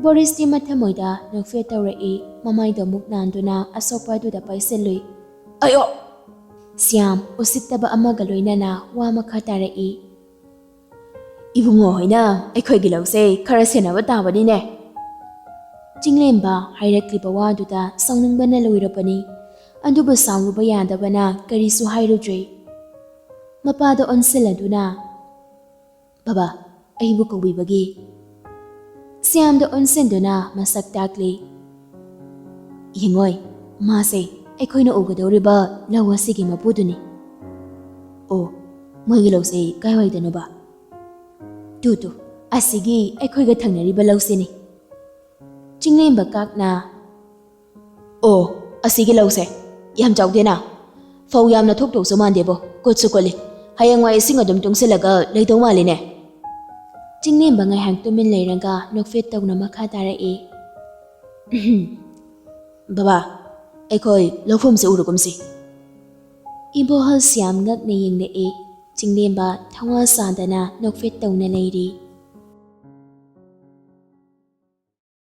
ꯕꯣꯔꯤꯁꯇꯤ ꯃꯊꯃꯣꯏꯗ ꯅꯣꯛꯐꯦꯠ ꯇꯧꯔꯛꯏ꯫ ꯃꯃꯥꯏꯗꯣ ꯃꯨꯛ ꯅꯥꯟꯗꯨꯅ ꯑꯁꯣꯛꯄ ꯑꯗꯨꯗ ꯄꯥꯏꯁꯤꯜꯂꯨꯏ꯫ "ꯑꯌꯣ!" ꯁ꯭ꯌꯥꯝ ꯎꯁꯤꯠꯇꯕ ꯑꯃꯒ ꯂꯣꯏꯅꯅ ꯋꯥ ꯃꯈꯥ ꯇꯥꯔꯛꯏ꯫ "ꯏꯕꯨꯡꯉꯣ ꯍꯣꯏꯅ ꯑꯩꯈꯣꯏꯒꯤ ꯂꯧꯁꯦ ꯈꯔ ꯁꯦꯟꯅꯕ ꯇꯥꯕꯅꯤꯅꯦ꯫" ꯆꯤꯡꯂꯦꯝꯕ ꯍꯥꯏꯔꯛꯂꯤꯕ ꯋꯥꯗꯨꯗ ꯁꯥꯎꯅꯤꯡꯕꯅ ꯂꯣꯏꯔꯕꯅꯤ꯫ ꯑꯗꯨꯕꯨ ꯁꯥꯎꯔꯨꯕ ꯌꯥꯗꯕꯅ ꯀꯔꯤꯁꯨ ꯍꯥꯏꯔꯨꯗ꯭ꯔꯦ꯫ ꯃꯄꯥꯗ ꯑꯣꯟꯁꯤꯜꯂꯗꯨꯅ, "ꯕꯕꯥ, ꯑꯩꯕꯨ ꯀꯧꯕꯤꯕꯒꯤ?" ꯁ꯭ꯌꯥꯝꯗ ꯑꯣꯟꯁꯤꯟꯗꯨꯅ ꯃꯁꯛ ꯇꯥꯛꯂꯤ꯫ "ꯌꯦꯡꯉꯣꯏ, ꯃꯥꯁꯦ ꯑꯩꯈꯣꯏꯅ ꯎꯒꯗꯧꯔꯤꯕ ꯂꯧ ꯑꯁꯤꯒꯤ ꯃꯄꯨꯗꯨꯅꯤ꯫" "ꯑꯣ, ꯃꯣꯏꯒꯤ ꯂꯧꯁꯦ ꯀꯥꯏꯋꯥꯏꯗꯅꯣꯕ?" "ꯇꯨ ꯇꯨ, ꯑꯁꯤꯒꯤ ꯑꯩꯈꯣꯏꯒ ꯊꯪꯅꯔꯤꯕ ꯂꯧꯁꯤꯅꯤ꯫" ꯆꯤꯡꯂꯦꯝꯕ ꯀꯥꯛꯅ, "ꯑꯣ, ꯑꯁꯤꯒꯤ ꯂꯧꯁꯦ ꯌꯥꯝ ꯆꯥꯎꯗꯦꯅ꯫ ꯐꯧ ꯌꯥꯝꯅ ꯊꯣꯛꯇꯧꯁꯨ ꯃꯥꯟꯗꯦꯕꯣ, ꯀꯨꯠꯁꯨ ꯀꯨꯠꯂꯤ꯫ ꯍꯌꯦꯡꯋꯥꯏ ꯏꯁꯤꯡ ꯑꯗꯨꯝ ꯇꯨꯡꯁꯤꯜꯂꯒ ꯂꯩꯗꯧ ꯃꯥꯜꯂꯤꯅꯦ꯫" ꯆꯤꯡꯂꯦꯝꯕ ꯉꯥꯏꯍꯥꯛ ꯇꯨꯃꯤꯟ ꯂꯩꯔꯒ ꯅꯣꯛꯐꯦꯠ ꯇꯧꯅ ꯃꯈꯥ ꯇꯥꯔꯛꯏ꯫ "ꯕꯕꯥ, ꯑꯩꯈꯣꯏ ꯂꯧꯐꯝꯁꯦ ꯎꯔꯨꯒꯨꯝꯁꯤ꯫" ꯏꯕꯣꯍꯜ ꯁ꯭ꯌꯥꯝ ꯉꯛꯅ ꯌꯦꯡꯂꯛꯏ꯫ ꯆꯤꯡꯂꯦꯝꯕ ꯊꯋꯥ ꯁꯥꯗꯅ ꯅꯣꯛꯐꯦꯠ ꯇꯧꯅ ꯂꯩꯔꯤ꯫